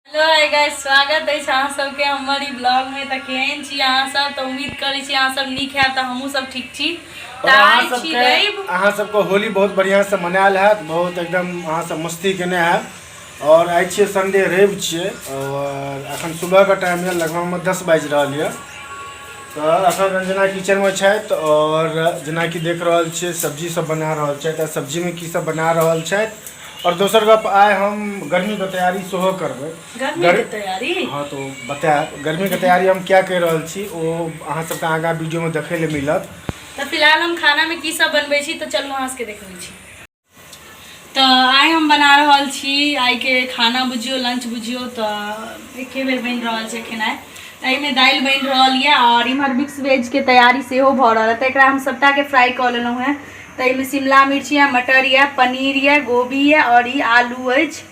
Hello hi guys, स्वागत अछि अहाँ सबके हमर ई ब्लॉग में। तऽ केहन छी अहाँ सब? तऽ उम्मीद करै छी अहाँ सब नीक हैब, तऽ हमहूँ सब ठीक छी। और तऽ अहाँ आइ छी सबके रवि। अहाँ सबके होली बहुत बढ़िआँ से मनायल हैत, बहुत एकदम अहाँ सब मस्ती केने हैब। और आइ छियै संडे, रवि छियै और अखन सुबहके टाइम यऽ, लगभगमे 10 बाजि रहल यऽ। तऽ अखन रंजना किचनमे छथि और जेनाकि देख रहल छियै सब्जी सब बना रहल छथि। आ सब्जीमे की सब बना रहल छथि? और दोसर गप, आइ हम गर्मीके तैयारी सेहो करबै। गर्मीके तैयारी? हाँ, तो बतायब गर्मीके तैयारी हम क्या कहि रहल छी, ओ अहाँ सबके आगाँ वीडियोमे देखै लए मिलत। तऽ फिलहाल हम खानामे की सब बनबै छी, तऽ चलू अहाँ सबके देखबै छी। तऽ आइ हम बना रहल छी आइके खाना बुझियौ, लंच बुझियौ, तऽ एके बेर बनि रहल छै खेनाइ। तऽ एहिमे दालि बनि रहल यऽ और इम्हर मिक्स वेजके तैयारी सेहो भऽ रहल है। तऽ एकरा हम सबटाके फ्राई कऽ लेलहुँ हेँ। तऽ एहिमे शिमला मिर्च यऽ, मटर यऽ, पनीर यऽ, गोभी यऽ और ई आलू अछि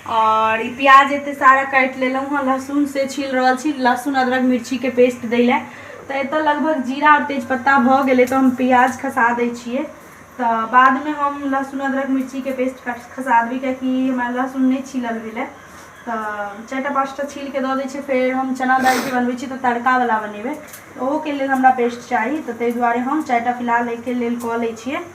और ई प्याज एते सारा काटि लेलहुँ हँ। लहसुन से छील रहल छी, लहसुन अदरक मिर्चीके पेस्ट दै लए। तऽ एतऽ लगभग जीरा आओर तेजपत्ता भऽ गेलै, तऽ हम प्याज खसा दै छियै। तऽ बादमे हम लहसुन अदरक मिर्चीके पेस्ट खसा देबै, कियाकि हमरा लहसुन नहि छीलल भेलै। तऽ 4टा 5टा छीलके दऽ दै छियै। फेर हम चना दालि जे बनबै छी तऽ तड़कावला बनेबै, तऽ ओहोके लेल हमरा पेस्ट चाही। तऽ ताहि दुआरे हम 4टा फिलहाल एहिके लेल कऽ लै छियै।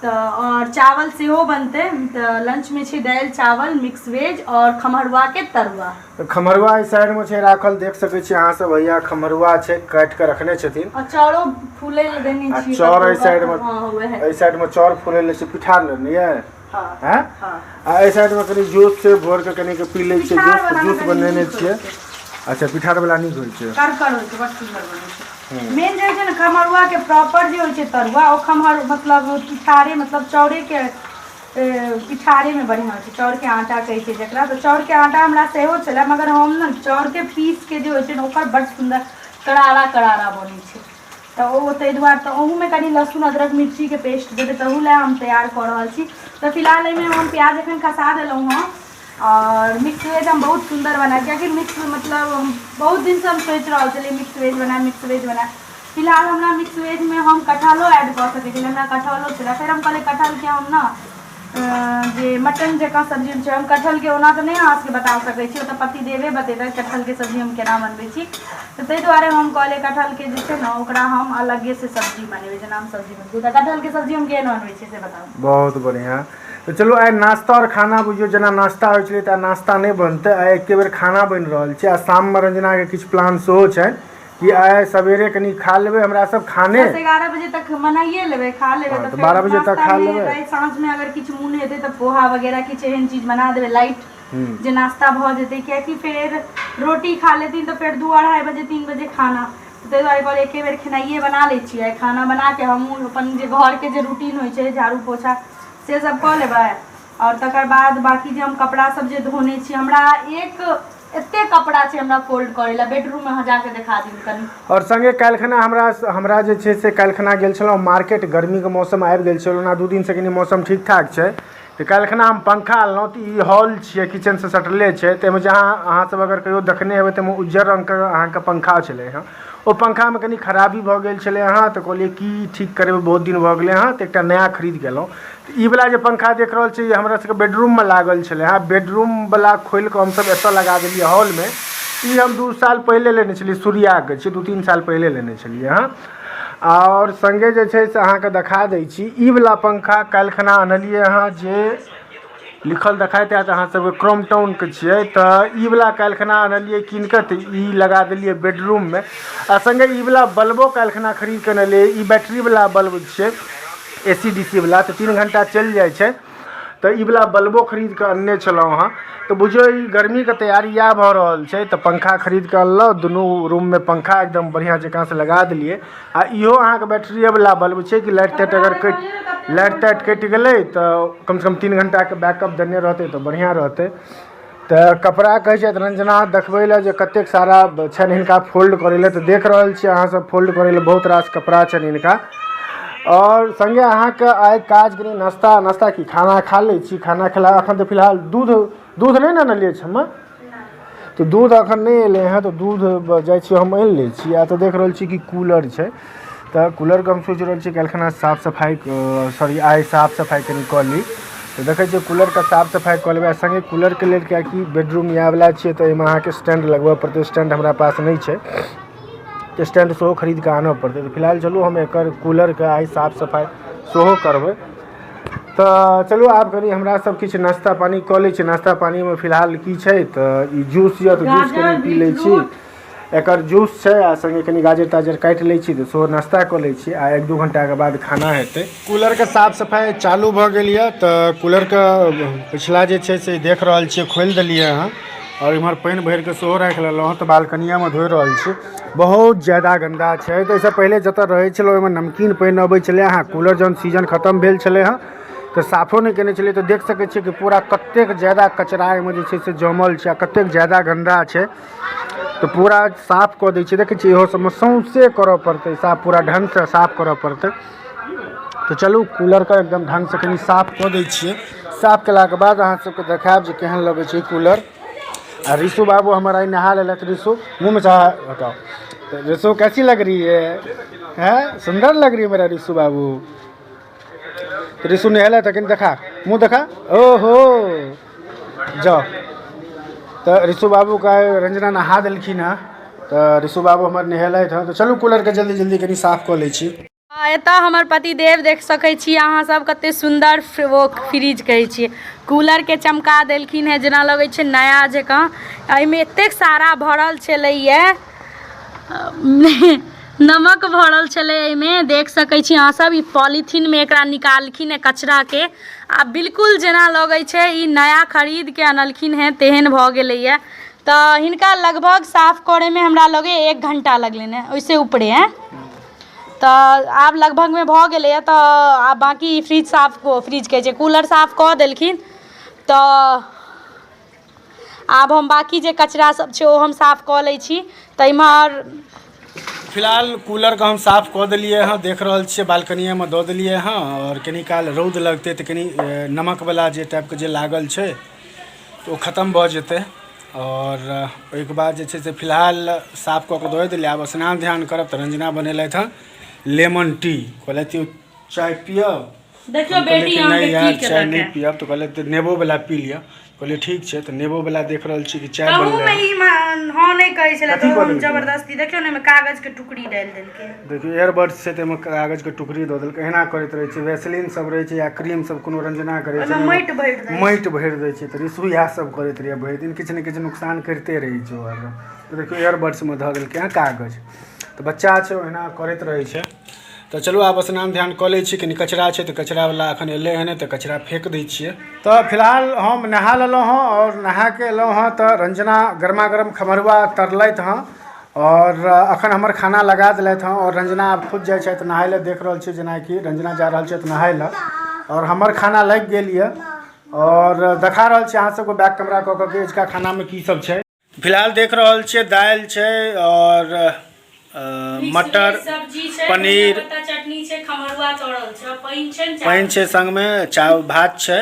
तऽ आओर चावल सेहो बनतै। तऽ लंचमे छै दालि चावल मिक्स वेज आओर खमहरुआके तरुआ। तऽ खमहरुआ एहि साइडमे छै राखल, देख सकै छी अहाँ सब, भैया खमहरुआ छै काटि कऽ रखने छथिन। आ चाउरो फूलै लए देने आ छियै। चाउर एहि कतौ साइडमे, हँ, वएह एहि साइडमे चाउर फूलै लए छै, पिठार लेने यऽ। हँ। हैं? हँ। आ एहि साइडमे कनि जूस छै, भोरके कनि के पी लै छियै। पिठार जूस वाला जूस कनि बनेने नीक होइ छियै। छै। अच्छा, पिठार वाला नीक होइ छै। करकर होइ छै, बड़ सुन्दर बनै छै। मेन जे होइ छै ने खमहरुआके प्रॉपर जे होइ छै तरुआ, ओ खमहर मतलब पिठारे, मतलब चाउरेके पिठारेमे बढ़िआँ होइ छै। चाउरके आटा कहै छै जकरा। तऽ चाउरके आटा हमरा सेहो छलै, मगर हम ने चाउरके पीसके जे होइ छै ने, ओकर बड़ सुन्दर करारा करारा बनै छै। तऽ ओ ताहि दुआरे तऽ ओहूमे कनि लहसुन अदरक मिर्चीके पेस्ट देबै, तहू लए हम तैयार कऽ रहल छी। तऽ फिलहाल एहिमे हम प्याज एखन खसा देलहुँ हँ आओर मिक्स वेज हम बहुत सुन्दर बनायब, कियाकि मिक्स मतलब हम बहुत दिनसँ हम सोचि रहल छलियै मिक्स वेज बनायब, मिक्स वेज बनायब। फिलहाल हमरा मिक्स वेजमे हम कटहलो ऐड कऽ सकै छलियै, हमरा कटहलो छलै। फेर हम कहलियै कटहलके हम ने जे मटन जकाँ सब्जी छै, हम कटहलके ओना तऽ नहि अहाँ सबके बता सकै छी, ओ तऽ पतिदेवे बतेतै कटहलके सब्जी हम केना बनबै छी। तऽ ताहि दुआरे हम कहलियै कटहलके जे छै ने, ओकरा हम अलगेसँ सब्जी बनेबै, जेना हम सब्जी बनबै छी। तऽ कटहलके सब्जी हम केहन बनबै छी से बताउ। बहुत बढ़िआँ। तऽ चलू आइ नाश्ता आओर खाना बुझियौ, जेना नाश्ता होइ छलै, तऽ आइ नाश्ता नहि बनतै, आइ एके बेर खाना बनि रहल छै। आ शाममे रंजनाके किछु प्लान सेहो छनि कि आइ सवेरे कनि खा लेबै हमरा सब खाने। 10-11 बजे तक मनाइए लेबै, खा लेबै। हँ, तऽ तऽ फेर 12 बजे तक खा नाश्तामे लेबै। राति साँझमे अगर किछु मोन हेतै तऽ पोहा वगैरह किछु एहन चीज बना देबै लाइट, जे नाश्ता भऽ जेतै। कियाकि फेर रोटी खा लेथिन तऽ फेर 2-2:30 बजे, 3 बजे खाना। ताहि दुआरे कहलियै एके बेर खेनाइए बना लै छियै। खाना बना कऽ हमहूँ अपन जे घरके जे रूटीन होइ छै, झाड़ू पोछा से सब कऽ लेबै। आओर तकर बाद बाँकी जे हम कपड़ा सब जे धोने छी, हमरा एक एते कपड़ा छै हमरा फोल्ड करै लए बेडरूममे, अहाँ जाके देखा दियौ कनि। आओर सङ्गे काल्हिखना हमरा हमरा जे छै से काल्हिखना गेल छलहुँ मार्केट। गर्मीके मौसम आबि गेल छै, ओना 2 दिनसँ कनि मौसम ठीक ठाक छै। तऽ काल्हिखना हम पंखा अनलहुँ। तऽ ई हॉल छियै, किचनसँ सटले छै। ताहिमे जहाँ अहाँ सब अगर कहियो देखने हेबै, तऽ उज्जर रङ्गके अहाँके पंखा छलै हँ। ओ पंखामे कनि खराबी भऽ गेल छलै हँ, तऽ कहलियै की ठीक करेबै, बहुत दिन भऽ गेलै हँ। तऽ एकटा नया खरीद कऽ एलहुँ। तऽ ई वला जे पंखा देख रहल छी, हमरा सबके बेडरूममे लागल छलै हँ। बेडरूमवला खोलि कऽ हमसब एतऽ लगा देलियै हॉलमे। ई हम 2 साल पहिले लेने छलियै, सूर्याके छै, 2-3 साल पहिले लेने छलियै हँ। आओर सङ्गे जे छै से अहाँके देखा दै छी, ई वला पंखा काल्हिखना अनलियै हँ, जे लिखल देखाइत हैत अहाँ सबके, क्रॉम्पटनके छियै। तऽ ई वला काल्हिखना अनलियै कीन कऽ, तऽ ई लगा देलियै बेडरूममे। आ सङ्गे ई वला बल्बो काल्हिखना खरीद कऽ अनलियै। ई बैटरीवला बल्ब छियै, ए सी डी सी वला, तऽ 3 घण्टा चलि जाइ छै। तऽ ई वला बल्बो खरीद कऽ अनने छलहुँ हँ। तऽ बुझियौ ई गर्मीके तैयारी इएह भऽ रहल छै। तऽ पंखा खरीद कऽ अनलहुँ, दुनू रूममे पंखा एकदम बढ़िआँ जकाँ से लगा देलियै। आ इहो अहाँके बैटरिएवला बल्ब छै कि लाइट ताइट अगर कटि, लाइट ताइट कटि गेलै तऽ कमसँ कम 3 घण्टाके बैकअप देने रहतै, तऽ बढ़िआँ रहतै। तऽ कपड़ा कहै छथि रंजना देखबै लए जे कतेक सारा छनि हिनका फोल्ड करै लए। तऽ देख रहल छियै अहाँ सब, फोल्ड करै लए बहुत रास कपड़ा छनि हिनका। आओर सङ्गे अहाँके आइ काज कनि नाश्ता, नाश्ता की, खाना खा लै छी। खाना खेला एखन तऽ फिलहाल दूध, दूध नहि ने अनलियै छमे? तऽ दूध एखन नहि एलै हँ, तऽ दूध जाइ छी हम आनि लै छी। आ तऽ देख रहल छी कि कूलर छै, तऽ कूलरके हम सोचि रहल छी काल्हिखना साफ सफाइ, सॉरी, आइ साफ सफाइ कनि कऽ ली। तऽ देखै छियै कूलरके साफ सफाइ कऽ लेबै आ सङ्गे कूलरके लेल किएकि बेडरूम इएहवला छियै तऽ एहिमे अहाँके स्टैंड लगबऽ पड़तै। स्टैंड हमरा पास नहि छै, तऽ स्टैंड सेहो खरीद कऽ आनऽ पड़तै। तऽ फिलहाल चलू हम एकर कूलरके आइ साफ सफाइ सेहो करबै। तऽ चलू आब कनि हमरा सब किछु नाश्ता पानी कऽ लै छी। नाश्ता पानीमे फिलहाल की छै तऽ ई जूस यऽ, तऽ जूस कनि पी लै छी। एकर जूस छै आ सङ्गे कनि गाजर ताजर काटि लै छी, तऽ सेहो नाश्ता कऽ लै छी आ 1-2 घंटाके बाद खाना हेतै। कूलरके साफ सफाइ चालू भऽ गेल यऽ। तऽ कूलरके पिछला जे छै से देख रहल छियै, खोलि देलियै हँ आओर इम्हर पानि भरिके सेहो राखि लेलहुँ हँ, तऽ बालकनिएमे धोइ रहल छी। बहुत ज्यादा गन्दा छै। तऽ एहिसँ पहिले जतऽ रहै छलहुँ ओहिमे नमकीन पानि अबै छलै हँ। कूलर जहन सीजन खतम भेल छलै हँ तऽ साफो नहि केने छलियै। तऽ देख सकै छियै कि पूरा कतेक ज्यादा कचरा एहिमे जे छै से जमल छै आ कतेक ज्यादा गन्दा छै। तऽ पूरा साफ कऽ दै छियै। देखै छियै, इहो सबमे सौँसे करऽ पड़तै साफ, पूरा ढङ्गसँ साफ करऽ पड़तै। तऽ चलू कूलरके एकदम ढङ्गसँ कनि साफ कऽ दै छियै। साफ केलाके बाद अहाँ सबके देखायब जे केहन लगै छै कूलर। आ ऋषु बाबू हमर आइ नहा लेलथि। ऋषु, मुँहमे चाह हटाओ। तऽ ऋषु कैसी लग रही है? हैं, सुन्दर लग रही है मेरा ऋषु बाबू। तऽ ऋषु नहेलथि, कनि देखा, मुँह देखा। ओहो जाओ। तऽ ऋषु बाबूके आइ रंजना नहा देलखिन हँ। तऽ ऋषु बाबू हमर नहेलथि हँ। तऽ चलू कूलरके जल्दी जल्दी कनि साफ कऽ लै छी। एतऽ हमर पतिदेव देख सकै छी अहाँ सब, कते सुन्दर ओ फ्रिज कहै छियै, कूलरके चमका देलखिन हेँ, जेना लगै छै नया जकाँ। एहिमे एतेक सारा भरल छलैए, नमक भरल छलै एहिमे, देख सकै छी अहाँ सब। ई पॉलीथीनमे एकरा निकालखिन हेँ कचराके आ बिल्कुल जेना लगै छै ई नया खरीदके अनलखिन हेँ तेहन भऽ गेलैए। तऽ हिनका लगभग साफ करैमे हमरा लगैए 1 घण्टा लगलनि हेँ, ओहिसँ ऊपरे। आँय, तऽ आब लगभगमे भऽ गेलैए। तऽ आब बाँकी फ्रिज साफ, फ्रिज कहै छै, कूलर साफ कऽ देलखिन। तऽ आब हम बाँकी जे कचरा सब छै ओ हम साफ कऽ लै छी। तऽ इम्हर फिलहाल कूलरके हम साफ कऽ देलियै हँ, देख रहल छियै, बालकनिएमे दऽ देलियै हँ। आओर कनि काल रौद लगतै तऽ कनि नमकवला जे टाइपके जे लागल छै तऽ ओ खतम भऽ जेतै। आओर ओहिके बाद जे छै से फिलहाल साफ कऽ कऽ दऽ देलियै। आब स्नान ध्यान करब। तऽ रंजना बनेलथि हँ लेमन टी। कहलथि चाय पियब? देखियौ बेटी, नहि अहाँके यार की चाय केलक नहि है। पियब। तऽ कहलथि नेबोवला पी लिअ। कहलियै ठीक छै। तऽ नेबोवला देख रहल छी कि चाय तहूमे बनलै। ई हँ नहि कहै छलै कथी तऽ कऽ हम देलकै? जबरदस्ती देखियौ ने, एहिमे कागजके टुकड़ी डालि देलकै। देखियौ, एयरबड्स छै तऽ एहिमे कागजके टुकड़ी दऽ देलकै। एहिना करैत रहै छै। वैसलीन सब रहै छै या क्रीम सब कोनो रंजना करै छै, ओहिमे माटि भरि दै छै। माटि भरि दै छै। तऽ ऋषु इएह सब करैत रहैए, भरि दिन किछु ने किछु नुकसान करिते रहै छै ओ हरदम। तऽ देखियौ, एयरबड्समे धऽ देलकै हँ कागज। तऽ बच्चा छै, ओहिना करैत रहै छै। तऽ चलू आब स्नान ध्यान कऽ लै छी। कनि कचरा छै तऽ कचरावला एखन एलै हँ नहि, तऽ कचरा फेक दै छियै। तऽ फिलहाल हम नहा लेलहुँ हँ आओर नहाके एलहुँ हँ तऽ रंजना गरमा गरम खमरुआ तरलथि हँ आओर अखन हमर खाना लगा देलथि हँ। आओर रंजना आब खुद जाइ छथि नहाय लए। देख रहल छी जेनाकि रंजना जा रहल छथि नहाय लए आओर हमर खाना लागि गेल यऽ। आओर देखा रहल छी अहाँ सबके बैक कैमरा कऽ कऽ कि अजुका खानामे की सब छै। फिलहाल देख रहल छियै दालि छै आओर मटर सब्जी छै, पनीर, धनिया पत्ता चटनी छै, खमरुआ चढ़ल छै, पानि छै ने। पानि छै, संगमे चावल भात छै।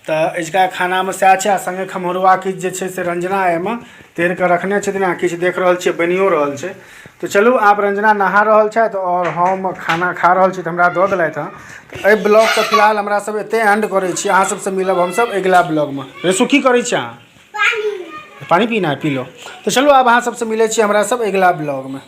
तऽ अजुका खानामे सएह छै आ संगे खमरुआ किछु जे छै से रंजना एहिमे तैर कऽ रखने छथिन आ किछु देख रहल छियै बनियो रहल छै। तऽ चलू आब रंजना नहा रहल छथि आओर हम खाना खा रहल छी, तऽ हमरा दऽ देलथि हँ। तऽ एहि ब्लॉगके फिलहाल हमरा सब एतहि एंड करै छी। अहाँ सबसँ मिलब हमसब अगिला ब्लॉगमे। रेसू, की करै छी अहाँ? पानी पीना है? P low. तऽ चलू आब अहाँ सबसँ मिलै छी हमरा सब अगिला ब्लॉगमे।